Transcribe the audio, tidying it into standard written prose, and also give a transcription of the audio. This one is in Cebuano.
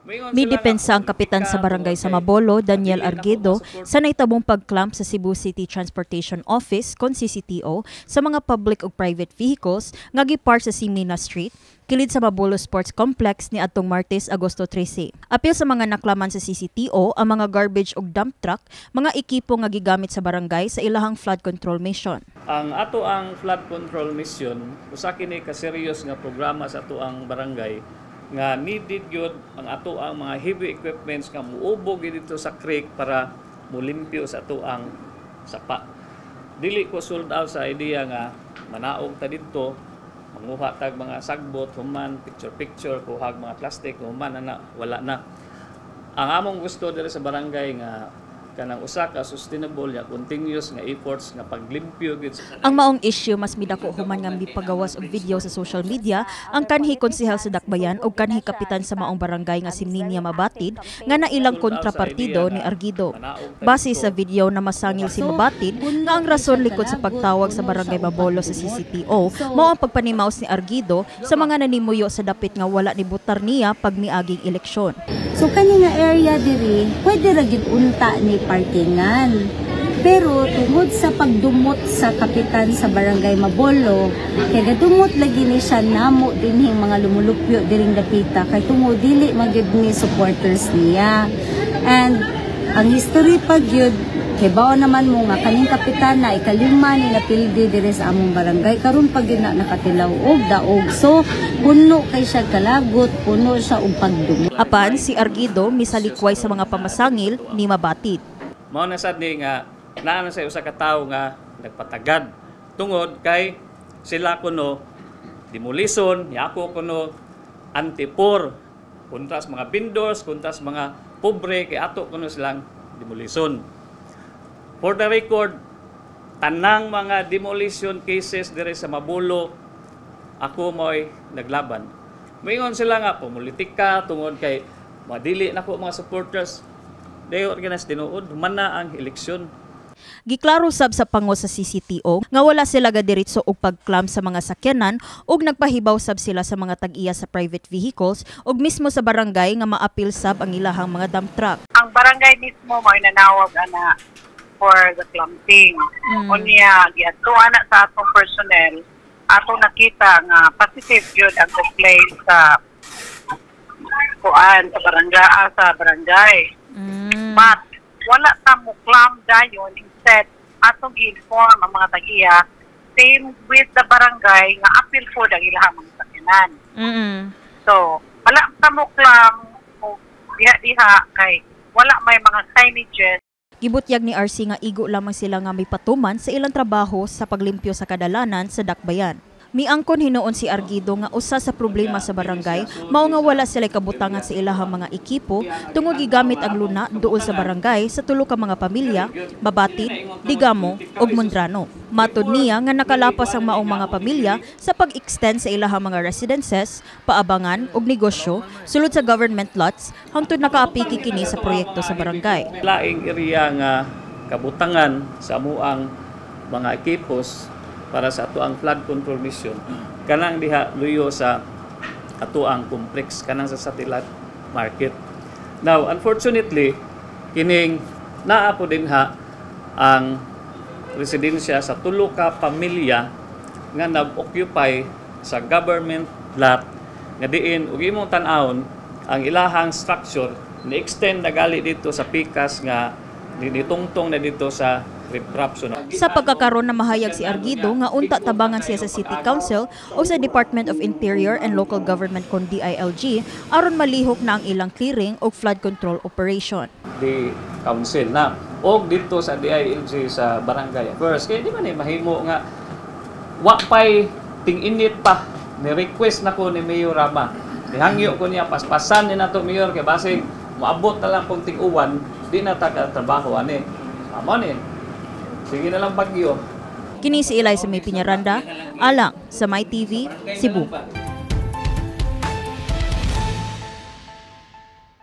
Midepensa ang kapitan sa barangay sa Mabolo, Daniel Argido, sa naitabong pag-clamp sa Cebu City Transportation Office kon CCTO sa mga public ug private vehicles nga gipark sa Simina Street, kilid sa Mabolo Sports Complex ni adtong Martes, Agosto 13. Apil sa mga naklaman sa CCTO ang mga garbage ug dump truck, mga ekipo nga gigamit sa barangay sa ilahang flood control mission. Ang ato ang flood control mission, usa kini ka serious nga programa sa ato ang barangay nga needed gyud ang ato ang mga heavy equipments nga muubog gyud dito sa creek para mulimpyo sa ato ang sapa. Dili ko sold out sa idea nga manaog ta didto, manguha tag mga sagbot, human picture picture, kuhag mga plastic, human ana wala na. Ang among gusto diri sa barangay nga kanang usa ka sustainable ya continuous nga efforts nga paglimpyo gyud sa Ang maong issue mas midako human nga mipagawas og video sa social media ang kanhi konsehal sa Dakbayan ug kanhi kapitan sa maong barangay nga si Ninia Mabatid nga nailang kontrapartido ni Argido. Base sa video na masangil si Mabatid nga ang rason likod sa pagtawag sa barangay Mabolo sa CCTO mao ang pagpanimaos ni Argido sa mga nanimuyo sa dapit nga wala ni butar niya pag miaging eleksyon. So kani nga area diri, pwede ra gyud unta ni parkingan. Pero tungod sa pagdumot sa kapitan sa barangay Mabolo, kay gadumot lagi ni siya namo dinhing mga lumulupyo diring dapita kay tungod dili man gyud ni supporters niya. And ang history pa gyud, kay bao naman mo nga kaning kapitan na ikalima ni napildi diri sa among barangay, karon pa gyud na nakatilaw og daog. So puno kay siya kalagot, puno siya og pagdumot. Apan si Argido misalikway sa mga pamasangil ni Mabatid. Mao na sad ni nga naa na sa usa ka tawo nga nagpatagad tungod kay sila kuno demolition, yako kuno anti-poor, kontra sa mga vendors, kontra sa mga pobre, kay ato kuno silang demolition. For the record, tanang mga demolition cases dire sa Mabolo, ako mo'y naglaban. Moingon sila nga pumulitika tungod kay madili nako mga supporters. Dayo organize tinuod, human na ang eleksyon. Giklaro sab sa pango sa CCTO nga wala sila gadiretso og pag-clamp sa mga sakyanan ug nagpahibaw sab sila sa mga tag-iya sa private vehicles ug mismo sa barangay nga maapil sab ang ilahang mga dump truck. Ang barangay mismo mo nanawag ana for the clamping. Unya giadtuan na sa atong personnel, atong nakita nga positive gyud ang complaint sa kuan sa barangay. But wala ta mo clamp dayon, instead atong gi-inform ang mga tag-iya, same with the barangay, nga apil po ang ilahang mga sakyanan. So, wala ta mo clamp o diha-diha kay wala may mga signages. Gibutyag ni RC nga igo lamang sila nga may patuman sa ilang trabaho sa paglimpyo sa kadalanan sa Dakbayan. Miangkon hinuon si Argido nga usa sa problema sa barangay mao nga wala sila kabutangan sa ilahang mga ekipo tungod gigamit ang luna duol sa barangay sa tulo ka mga pamilya, Mabatid, Digamo ug Mondrano. Matod niya nga nakalapas ang maong mga pamilya sa pag-extend sa ilahang mga residences, paabangan ug negosyo sulod sa government lots hangtod nakaapiki kini sa proyekto sa barangay. Laing area nga kabutangan sa amuang mga ekipos para sa ato ang flood control mission kanang diha luyo sa ato ang complex kanang sa satellite market. Now, unfortunately, kining naa po din ha ang residensya sa tulo ka pamilya nga nag-occupy sa government lot nga diin ug imong tan-awon ang ilahang structure ni-extend na gali dito sa pikas nga nitungtong na dito sa riprap. So, Sa pagkakaroon na mahayag si Argido nga unta tabangan siya sa City Council o sa Department of Interior and Local Government kon DILG aron malihok na ang ilang clearing o flood control operation. The council na og dito sa DILG sa barangay first kay di man ni mahimo nga wa pay ting-init pa ni request nako ni Mayor Rama, nihangyo ko niya paspasan ni nato, Mayor, kay basig moabot na lang kung ting-uwan, di na ta ka trabaho ani amo ni, sige na lang bagyo. Kini si Eliza May Piñaranda, alang sa My TV, Cebu.